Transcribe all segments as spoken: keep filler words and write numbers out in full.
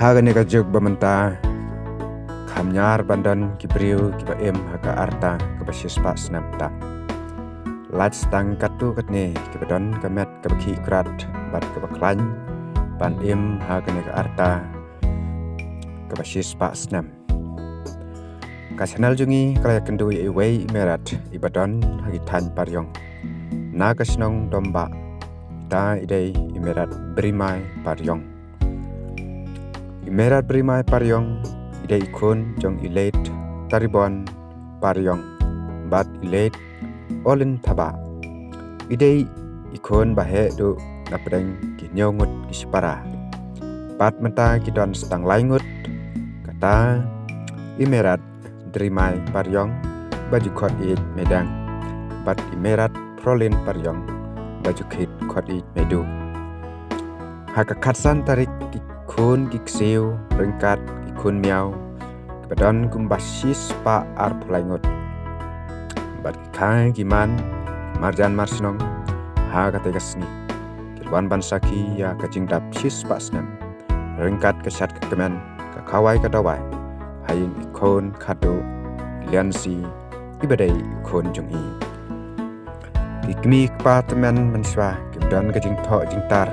Ha kane ka juk ba mynta, kham ñiar ban don ki briew kiba im ha ka rta kaba shispah snem tam. Lait tang katto katne kiba don ka met kaba khih krat bad kaba khlaiñ ban im ha kane ka rta kaba shispah snem. Ka channel jong ngi ka la ïakynduh ïa iwei i Meret iba don ha ki thaiñ Pariong, na ka shnong Dombah. Ita i dei i Meret Brimai Pariong. I Meret Brimai Pariong i dei i khun jong i leit Taribon Pariong bad i leit Olin Thabah. I dei i khun ba heh duh na pdeng ki hynñiew ngut ki shipara. Bad mynta ki don sa tang lai ngut, kata i Meret Drimai Pariong ba ju khot ïeit Meidang bad i Meret Prolin Pariong ba ju khit khot ïeit Meidu. Ha ka khatsan tarik ki khun ki ksiew ryngkat ki khun miaw kiba don kumba shispah arphew lai ngut bad ki kha ki man marjan marshnong ha kata ka sngi ki la wan ban sakhi ïa ka jingdap shispah snem ryngkat ka shad ka kmen, ka khawai ka dawai ha ïing i khun khadduh Liansi iba dei i khun jong i. Ki kmie ki kpa tymmen mynshuwa ki don ka jingthoh jingtar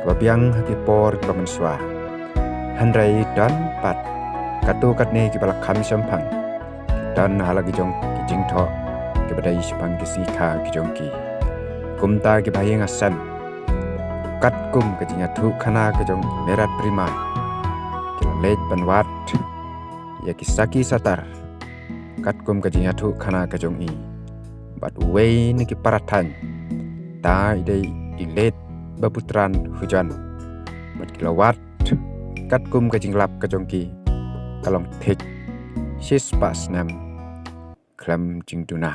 kaba biang ha ki por kiba mynshuwa. Hynrei don pat katto katne kiba la kham shemphang, ki don ha la ki jong ki jingthoh kiba dei shaphang ki sngi kha ki jong ki. Kumta kiba ha ïing ha sem, katkum ka jingïathuh khana ka jong i Meret Brimai, ki la leit ban wad ïa ki sakhi satar katkum ka jingïathuh khana ka jong i. Bad uwei na ki para thaiñ, ta i dei i leit Babutran Hujon. Bad ki la wad katkum ka jinglap ka jong ki, ka long thik shispah snem khlem jingduna.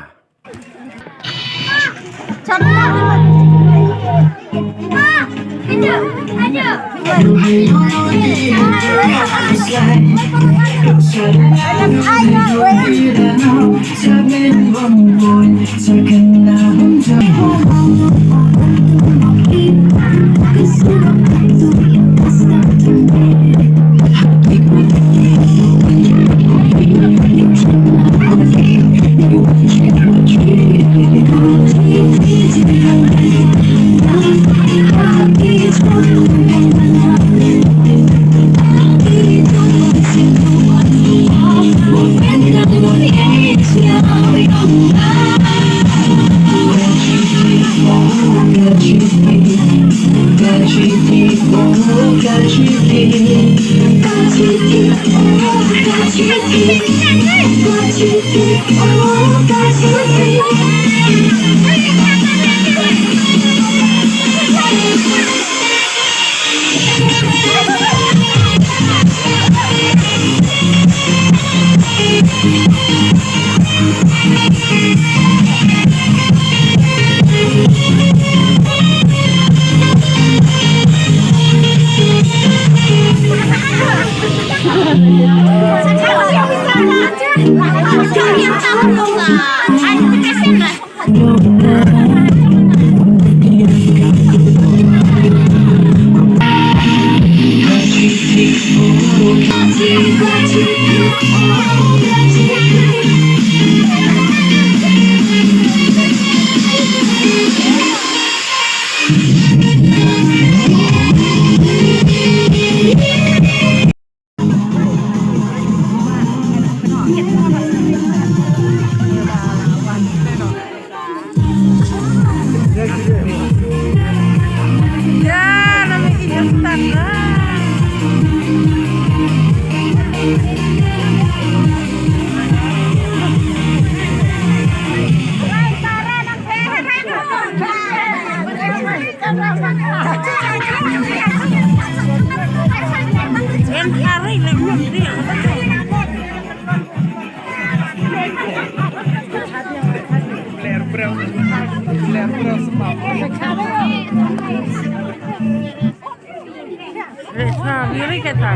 Ha, ngeri kata.